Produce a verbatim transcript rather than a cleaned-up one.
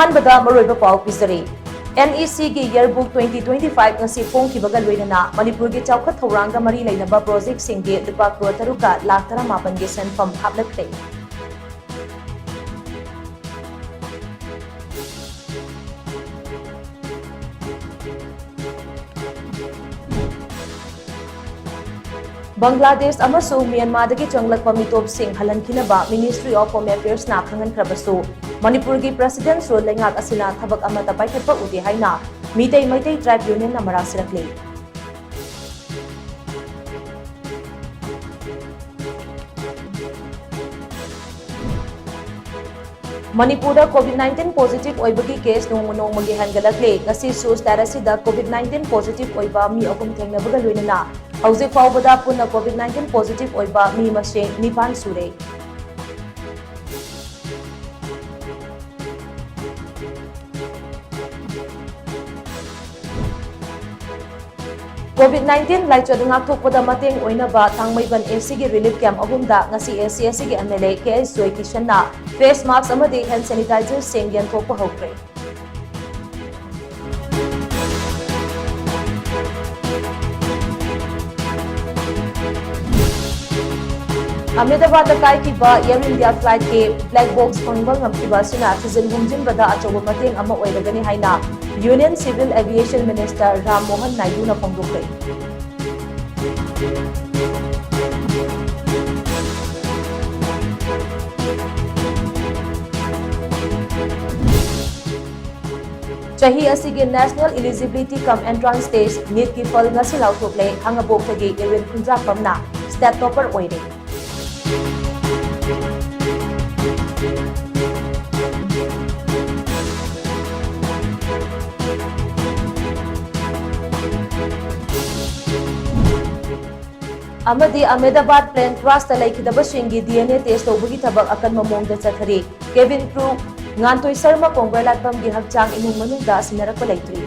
ꯑꯍꯥꯟꯕꯗ ꯃꯔꯨꯑꯣꯏꯕ ꯄꯥꯎ ꯄꯤꯖꯔꯤ꯫ NECꯒꯤ Yearbook twenty twenty-five ꯉꯁꯤ ꯐꯣꯡꯈꯤꯕꯒ ꯂꯣꯏꯅꯅ ꯃꯅꯤꯄꯨꯔꯒꯤ ꯆꯥꯎꯈꯠ ꯊꯧꯔꯥꯡꯒ ꯃꯔꯤ ꯂꯩꯅꯕ projectꯁꯤꯡꯒꯤ ꯂꯨꯄꯥ ꯀ꯭ꯔꯣꯔ ꯇꯔꯨꯛꯀ ꯂꯥꯈ ꯇꯔꯥꯃꯥꯄꯟꯒꯤ ꯁꯦꯟꯐꯝ ꯍꯥꯞꯂꯛꯈ꯭ꯔꯦ꯫ ꯕꯪꯒ꯭ꯂꯥꯗꯦꯁ ꯑꯃꯁꯨꯡ ꯃ꯭ꯌꯥꯟꯃꯥꯔꯗꯒꯤ ꯆꯪꯂꯛꯄ ꯃꯤꯇꯣꯞꯁꯤꯡ ꯍꯜꯍꯟꯈꯤꯅꯕ Ministry of Home Affairsꯅ ꯈꯪꯍꯟꯈ꯭ꯔꯕꯁꯨ, ꯃꯅꯤꯄꯨꯔꯒꯤ Presidentꯁꯨ ꯂꯩꯉꯥꯛ ꯑꯁꯤꯅ ꯊꯕꯛ ꯑꯃꯠꯇ ꯄꯥꯏꯈꯠꯄ ꯎꯗꯦ ꯍꯥꯏꯅ ꯃꯤꯇꯩ ꯃꯩꯇꯩ Tribe Unionꯅ ꯃꯔꯥꯜ ꯁꯤꯔꯛꯂꯤ꯫ ꯃꯅꯤꯄꯨꯔꯗ COVID nineteen positive ꯑꯣꯏꯕꯒꯤ case ꯅꯣꯡꯃ ꯅꯣꯡꯃꯒꯤ ꯍꯦꯟꯒꯠꯂꯛꯂꯦ꯫ ꯉꯁꯤꯁꯨ state ꯑꯁꯤꯗ COVID nineteen positive ꯑꯣꯏꯕ ꯃꯤ ꯑꯍꯨꯝ ꯊꯦꯡꯅꯕꯒ ꯂꯣꯏꯅꯅ ꯍꯧꯖꯤꯛ ꯐꯥꯎꯕꯗ ꯄꯨꯟꯅ COVID nineteen positive ꯑꯣꯏꯕ ꯃꯤ ꯃꯁꯤꯡ ꯅꯤꯄꯥꯟ ꯁꯨꯔꯦ꯫ COVID nineteen ꯂꯥꯏꯆꯠ ꯉꯥꯛꯊꯣꯛꯄꯗ ꯃꯇꯦꯡ ꯑꯣꯏꯅꯕ ꯊꯥꯡꯃꯩꯕꯟ ACꯒꯤ relief camp ꯑꯍꯨꯝꯗ ꯉꯁꯤ AC ꯑꯁꯤꯒꯤ MLA K H ꯖꯣꯏꯀꯤꯁꯟꯅ face mask ꯑꯃꯗꯤ hand sanitizerꯁꯤꯡ ꯌꯦꯟꯊꯣꯛꯄ ꯍꯧꯈ꯭ꯔꯦ꯫ ꯑꯍꯃꯦꯗꯕꯥꯗꯇ ꯀꯥꯏꯈꯤꯕ Air India flightꯀꯤ black box ꯐꯪꯕ ꯉꯝꯈꯤꯕ ꯑꯁꯤꯅ ꯊꯤꯖꯤꯟ ꯍꯨꯝꯖꯤꯟꯕꯗ ꯑꯆꯧꯕ ꯃꯇꯦꯡ ꯑꯃ ꯑꯣꯏꯔꯒꯅꯤ ꯍꯥꯏꯅ Union Civil Aviation Minister Ram Mohan ꯅꯥꯏꯗꯨꯅ ꯐꯣꯡꯗꯣꯛꯈ꯭ꯔꯦ꯫ ꯆꯍꯤ ꯑꯁꯤꯒꯤ National Eligibility cum Entrance Test, NEETꯀꯤ ꯐꯜ ꯉꯁꯤ ꯂꯥꯎꯊꯣꯛꯂꯦ꯫ ꯈꯥꯉꯕꯣꯛꯇꯒꯤ ꯏꯔꯋꯤꯟ ꯈꯨꯟꯗ꯭ꯔꯥꯛꯄꯝꯅ state topper ꯑꯣꯏꯔꯦ꯫ ꯑꯃꯗꯤ ꯑꯍꯃꯦꯗꯕꯥꯗ plane crushꯇ ꯂꯩꯈꯤꯗꯕꯁꯤꯡꯒꯤ DNA test ꯇꯧꯕꯒꯤ ꯊꯕꯛ ꯑꯀꯟꯕ ꯃꯑꯣꯡꯗ ꯆꯠꯊꯔꯤ꯫ Cabin crew ꯉꯥꯟꯇꯣꯏ ꯁꯔꯃ ꯀꯣꯡꯒ꯭ꯔꯦꯂꯥꯠꯄꯝꯒꯤ ꯍꯛꯆꯥꯡ ꯏꯃꯨꯡ ꯃꯅꯨꯡꯗ ꯁꯤꯟꯅꯔꯛꯄ ꯂꯩꯇ꯭ꯔꯤ꯫